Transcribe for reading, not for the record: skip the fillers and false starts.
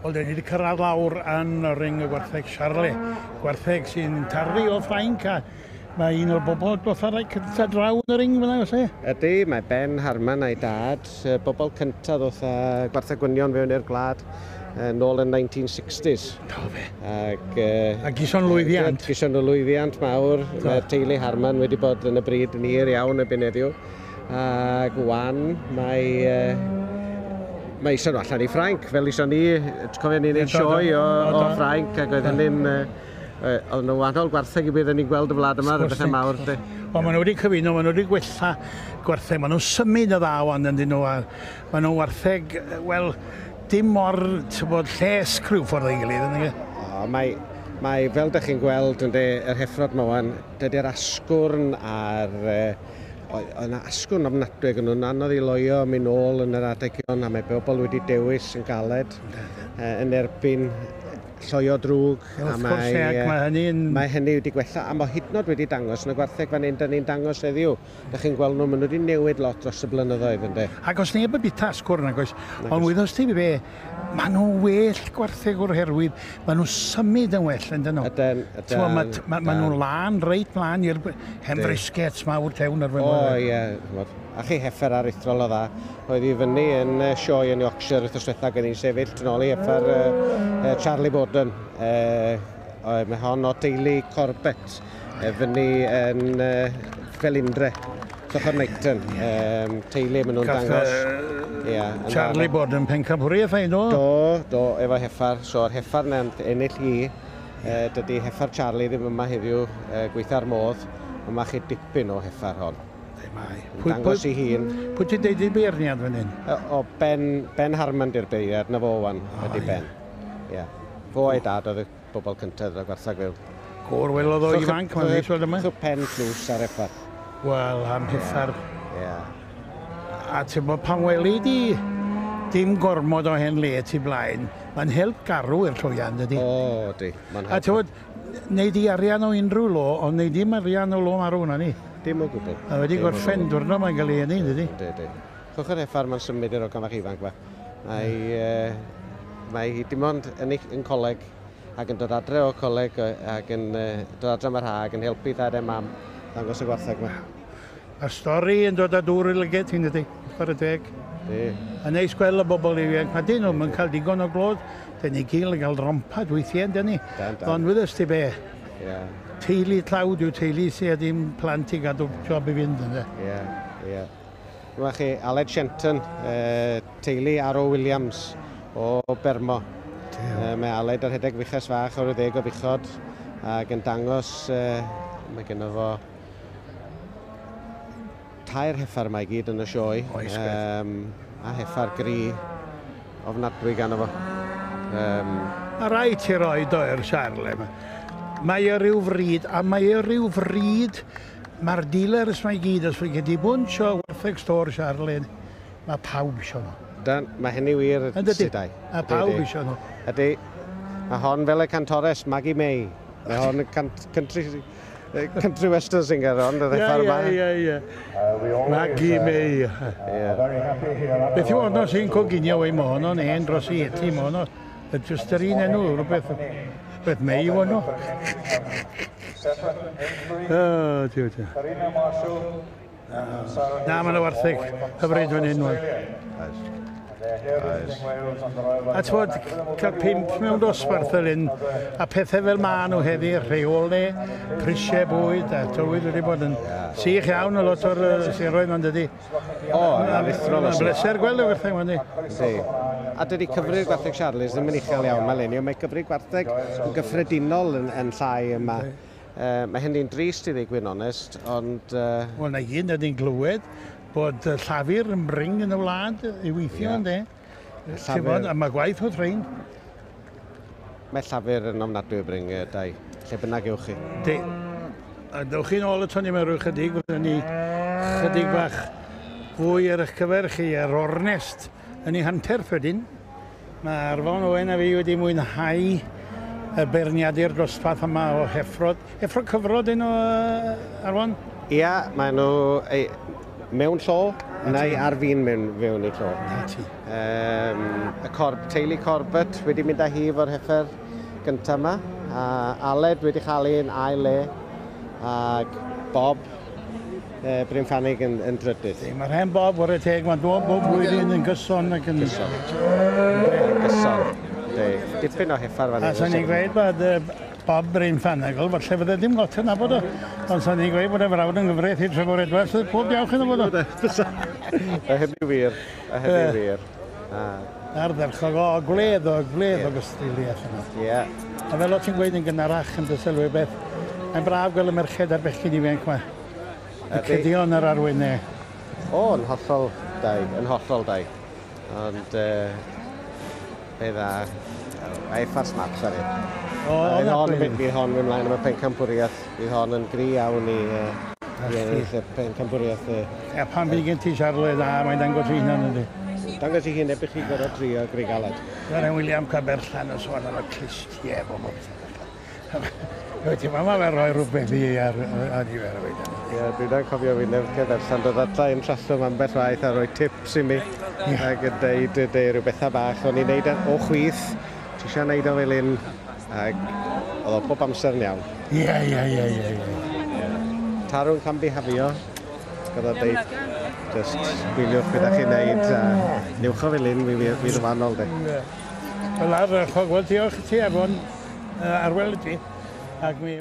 Wel, dyn ni wedi cyrraedd lawr yn y ring y gwartheg Charlie. Gwartheg sy'n tarddu o Ffrainc a mae un o'r bobl dotha rai cyntaf draw yn y ring fyna, oes e? Ydy, mae Ben Harman a'i dad, bobl cyntaf ddoth â gwartheg gwynion fewn i'r gwlad nôl yn 1960s. Do fe. Ac, a gison lwyddiant. Gison lwyddiant mawr. Mae teulu Harman wedi bod yn y bryd yn hir iawn erbyn heddiw. Ac wan, mae... Mae eisiau nhw allan i Ffrainc, fel eisiau ni, ti'n cofio ni'n neud sioe o Ffrainc, ac oedd hynny'n, oedd nhw wahanol gwartheg i bydd ni'n gweld y wlad yma, rhywbeth mawr. Wel, maen nhw wedi cyfuno, maen nhw wedi gwella gwartheg, maen nhw'n symud y dda wan yndyn nhw, a maen nhw'n wartheg, wel, dim mor, ti'n bod, llesg rhyw ffordd ei gilydd, yndyn nhw? O, mae, fel dych chi'n gweld, ynddi, yr heffrod ma wan, dydy'r asgwrn a'r... Oedd yna asgwrn ofnadwy ac nhw'n anodd i loio mynd nôl yn yr adegion a mae bobl wedi dewis yn galed yn erbyn lloio drwg. A mae hynny wedi gwella a mae hyd yn oed wedi dangos yn y gwartheg fan hyn, da ni'n dangos heddiw. Da chi'n gweld nhw, maen nhw wedi newid lot dros y blynyddoedd ynddi. Ac os neb yn bita asgwrn nag oes, ond wyddost ti be, maen nhw'n well gwartheg o'r herwydd, maen nhw'n symud yn well yndyn nhw. Ydyn, ydyn. Maen nhw'n lan, reit mlaen i'r hen briskets mawr tewn ar fy. O ie, a chi heffer aruthrol o dda. Oedd i fyny yn sioe yn Yorkshire wythnos diwetha, oedd hi'n sefyll tu ôl i heffer Charlie Borden. Mae hon o deulu Corbett, fyny yn Felindre, ochr Knighton. Teulu maen nhw'n dangos. Yeah, Charlie Borden pencampwriaeth ein do? Do, do, efo heffar. So, yr heffar na'n ennill hi. Dydy heffar Charlie ddim yma heddiw, gweitha'r modd, ond mae chi dipyn o heffar hon. Mae. Dangos i hun. Pwy ti'n deud i'r beirniad fan hyn? O, Ben Harman di'r beirniad, na fo wan, ydy Ben. Ie. Fo a'i dad oedd y bobl cyntaf o'r gwartheg fyw. Gôr welodd o ifanc, mae'n neis weld yma. Chwch pen tlws ar heffar. Wel, am heffar. Ie. A ti'n bod pan weli di dim gormod o hen le ti blaen, mae'n help garw i'r llwyan, dydy? O, di. Mae'n help. A ti'n bod, neud i arian o unrhyw lo, ond neud dim arian o lo marw hwnna ni. Dim o gwbl. A wedi gorffen diwrnod mae'n cael ei enni, dydy? Ydy, ydy. Chwch yr heffar mae'n symud i'r ogan fach ifanc fa. Mae hi dim ond yn coleg ac yn dod adre o coleg ac yn dod adre am yr ha ac yn helpu dad e mam ddangos y gwartheg yma. Mae'r stori yn dod â dŵr i lyged ti'n dydy, chwarae teg. A neis gweld y bobl ifanc, mae dyn nhw'n cael digon o glod, dyn ni gyd yn cael rompad weithiau, dyn ni. Ond wyddys ti be? Teulu tlawd yw teulu sydd â dim plant i gadw job i fynd, ynddo. Ie, ie. Dyma chi Aled Shenton, teulu R.O. Williams o Bermo. Mae Aled ar rhedeg fuches fach o'r 10 o fuchod ac yn dangos, mae genno fo 3 heffar yma i gyd yn y sioe. Oes, a heffar gri ofnadwy ganddo fo. Mae rhaid ti roi doi'r Charlie yma. Mae o ryw fryd, a mae o ryw fryd, mae'r dealers mae gyd, os fydd gen i bwnsh o wartheg store Charlie, mae pawb isio nhw. Dan, mae hynny wir sudau. A pawb isio nhw. Ydy, mae hon fel y cantores Maggie May. Mae hon yn country western singer hon, y ddeffar yma. Ie, ie, ie. Maggie May. Beth yw honno sy'n coginio wei, mae honno'n hen dros i eti, mae honno. Just yr un enw, rhywbeth. Beth May yw honno. O, diw, diw. Na, mae'n wartheg hyfryd fan hyn. A ti'n bod, cael 5 mewn dosbarth fel hyn, a pethau fel ma nhw heddi, rheolau, prisiau bwyd, a tywydd wedi bod yn sych iawn o lot o'r siroedd ma'n dydi. O, aruthrol o sych. Bleser gweld y gwartheg ma'n di. A dydy cyfri'r gwartheg Charlies ddim yn uchel iawn, mae leni, ond mae cyfri'r gwartheg yn gyffredinol yn llai yma. Mae hynny'n drist i ddweud gwir onest, ond... Wel, na gyd, ydy'n glywed bod llafur yn bring yn y wlad i weithio, ynddi? Llafur... A mae gwaith wrth rhain. Mae llafur yn ofnadwy o bring, Dai. Lle bynnag ewch chi. Di. A dewch chi'n ôl y toni mewn rhyw chydig, fyddwn ni chydig bach fwy ar eich cyfer chi ar ornest yn ei hanterth wedyn. Mae Arfon Owen a fi wedi mwynhau y beirniadu'r dosbarth yma o heffrod. Heffrod cyfrod un o Arfon? Ia, maen nhw... Mewn llo, neu ar fin mewn fewn i llo. Na ti. Y teulu Corbett wedi mynd â hi efo'r heffer gyntaf yma. A Aled wedi chael un ail le, ac Bob Bryn Ffennig yn drydydd. Mae'r hen Bob, whare teg, mae'n dod bob blwyddyn yn gyson ac yn Gyson. Gyson. Dipyn o heffar fan A sa'n ni'n gweud bod Bob Bryn Ffanegl, falle fydde ddim lot yn nabod o. Ond sa'n ni'n gweud bod e frawd yng nghyfraith i Trefor Edwards, pob diolch yn nabod o. A hynny wir. A hynny wir. Ardderchog o gwledd o gystadleuaeth yma. A fel o ti'n gweud yn gynharach yn dy sylwi beth, mae'n braf gweld y merched a'r bechgyn ifanc yma. Y cydion ar arwynau. O, yn hollol dau, yn hollol dau. Ond, be dda, a effar smart, sori. O, Fydd na hon, blwyddyn. Fydd hon mynd mlaen am y pencampwriaeth. Fydd hon yn gry iawn i ennill y pencampwriaeth. A pan fydd gen ti Charlie dda, mae'n dangos i hunan ydy. Dangos i hun ebych chi gorfod trio greu galed. Dyna William Caberllan yn sôn am y clustiau bob amser. Wedyn, mae fe roi rhywbeth i ar nifer o wedyn. Ie, dwi'n cofio wyneb Caberllan dod adra i'n Trallwng ambell waith a rhoi tips i mi. Ac yn deud rhyw bethau bach. O'n i'n neud o chwith, ti eisiau neud o fel un, ac oedd o bob amser yn iawn. Ie, ie, ie, ie, ie. Tarw'n cambihafio, gyda deud, just gwyliwch beth ydych chi'n neud, a newch o fel un, mi fydd yn wahanol, de. Wel, ardderchog, wel, diolch i ti, Arfon, Arwel ydi. Ac mi.